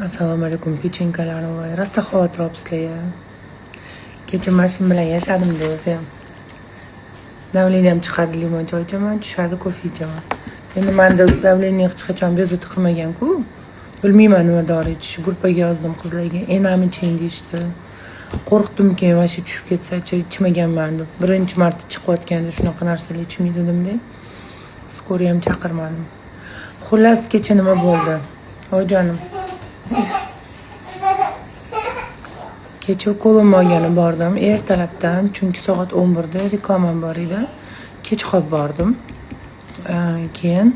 Assalomu alaykum, pechenkalarim. Voy, rosa xavotir olibsizlar. Kecha mashina bilan yashadimda o'zi ham. Давление m chiqadi, limon choy ichaman, tushadi, kofe ichaman. Endi manda давление hech qachon bezovta qilmagan-ku. Bilmayman nima dori ichishni. Gruppaga yozdim qizlarga, enam iching deyishdi. Qo'rqdim, keyin вообще tushib ketsa-chi, ichmaganman deb. Birinchi marta chiqayotganda shunaqa narsalar ichmaydi dedimda. Скорый ham chaqirmadim. Xullas, kecha nima bo'ldi? Voy jonim. Kecha ukolim olgani bordim ertalabdan, chunki soat 11 da reklamam bor edi. Kech qolib bordim. Keyin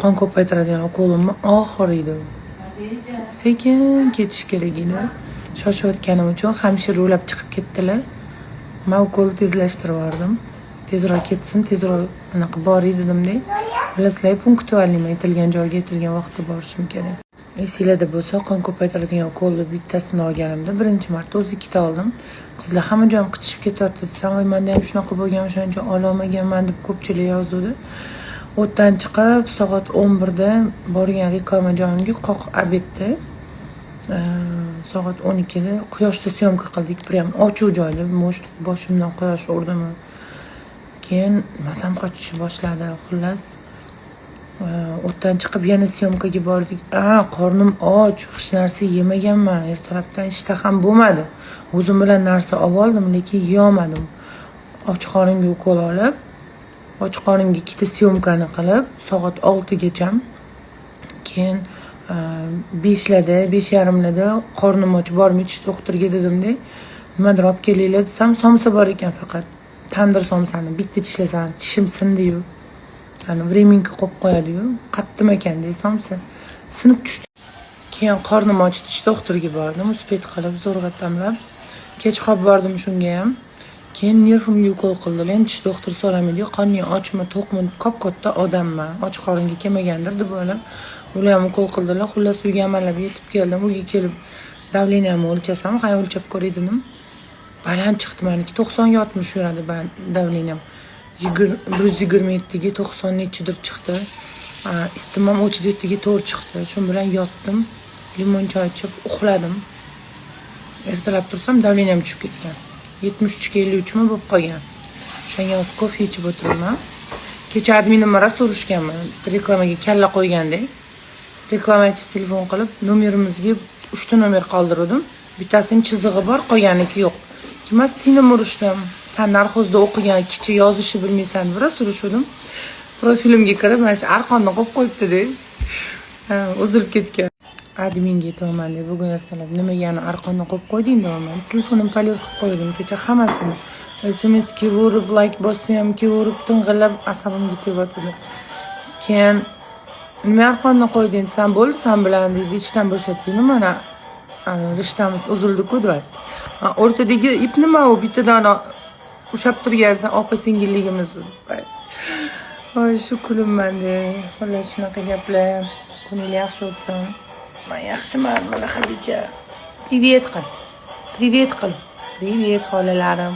qon ko'paytiradigan ukolimni oxiri edi. Sekin ketish kerak edi. Shoshayotganim uchun hamshira ulab chiqib ketdilar. Man ukolni tezlashtirib yubordim. Tezroq ketsin, tezroq anaqa boray dedimda. Bilasizlar, пунктуальный man, aytilgan joyga aytilgan vaqtda borishim kerak. Esinglarda bo'lsa, qon ko'paytiradigan ukolni bittasini olganimda birinchi marta o'zi ikkita oldim. Qizlar hamma joyim qichishib ketyapti desam, voy, menda ham shunaqa bo'lgan, o'shaning uchun ololmaganman deb ko'pchilik yozuvdi. O'tdan chiqib, soat 11 da borgan reklama joyimga qoq обед da soat 12 da quyoshda съёмка qildik. Прям ochiq joyda, может, boshimdan quyosh urdimi. Keyin mazam qochishni boshladi. Xullas, o'tdan chiqib yana съёмка ga bordik. A, qornim och, hech narsa yemaganman. Ertalabdan ishtaham bo'lmadi. O'zim bilan narsa olib oldim, lekin yeyolmadim. Och qoringa ukol olib, och qoringa ikkita съёмка ni qilib, soat 6 gacha. Keyin 5larda, 5:30larda qornim och, bormay tish doktoriga dedimda, nimadir olib kelinglar desam, somsa bor ekan faqat. Tandir somsani bitta tishlasam, tishim sindiyu. Hani временка qo'yib qo'yadiyu, qattim ekanda somsa. Sinib tushdi. Keyin qornim ochdi, tish doktoriga bordim, успеть qilib, zo'rg'a tamlab. Kech qolib bordim shunga ham. Keyin nervimga ukol qildilar. Endi tish doktori so'ramaydi, qorning ochmi, to'qmi? Kop katta odamman. Och qoringa kelmagandir deb o'ylab, ular ham ukol qildilar. Xullas, uyga amallab yetib keldim. Uyga kelib давление mni o'lchasam, hay, o'lchab ko'ray dedim. Baland chiqdi maniki. 90 ga 60 yuradi давление m. 127 ga 90 nechidir chiqdi. Isitmam 37 ga 4 chiqdi. Shu bilan yotdim. Limon choy ichib uxladim. Ertalab tursam, давление m tushib ketgan. 73 ga 53 mi bo'lib qolgan. O'shanga hozir kofe ichib o'tiribman. Kecha adminimni rosa urishganman. Reklamaga kalla qo'ygandek. Reklamachi telefon qilib, nomerimizga 3 ta nomer qoldirdim. Bittasini chizig'i bor, qolganiki yo'q. Man singlim urishdim. San нархоз da o'qigan kichi yozishni bilmaysan deb rosa urishuvdim. Profilimga kirib, mana shu arqonni qo'yib qo'yibdi-da. Ha, uzilib ketgan. Adminga aytyapman, bugun ertalab nimagani arqonni qo'yib qo'yding deyapman. Telefonim полёт qilib qo'ydim kecha hammasini. SMS kelaverib, like bossa ham kelaverib, ting'illab asabimga tegyotdi. Keyin nima arqonni qo'yding desam, bo'ldi, san bilan deydi, ishdan bo'shatding mana ana rishtamiz uzildi-ku deyapti. Ha, o'rtadagi ip nima u bittadan ushlab turgansan opa singilligimiz. Voy, shu kulimman-da. Xullas, shunaqa gaplar. Kuninglar yaxshi o'tsin. Man yaxshiman, mana Hadicha. Привет qil. Привет qil. Привет, xolalarim.